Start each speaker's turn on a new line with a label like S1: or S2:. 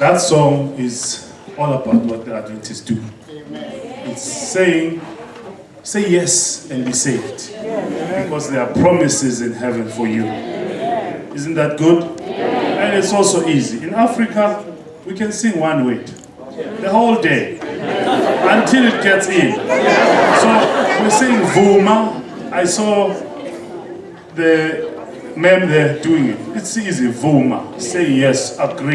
S1: That song is all about what the Adventists do. It's saying, say yes and be saved. Because there are promises in heaven for you. Isn't that good? And it's also easy. In Africa, we can sing one word the whole day until it gets in. So we're saying Vuma. I saw the ma'am there doing it. It's easy, Vuma. Say yes, agree.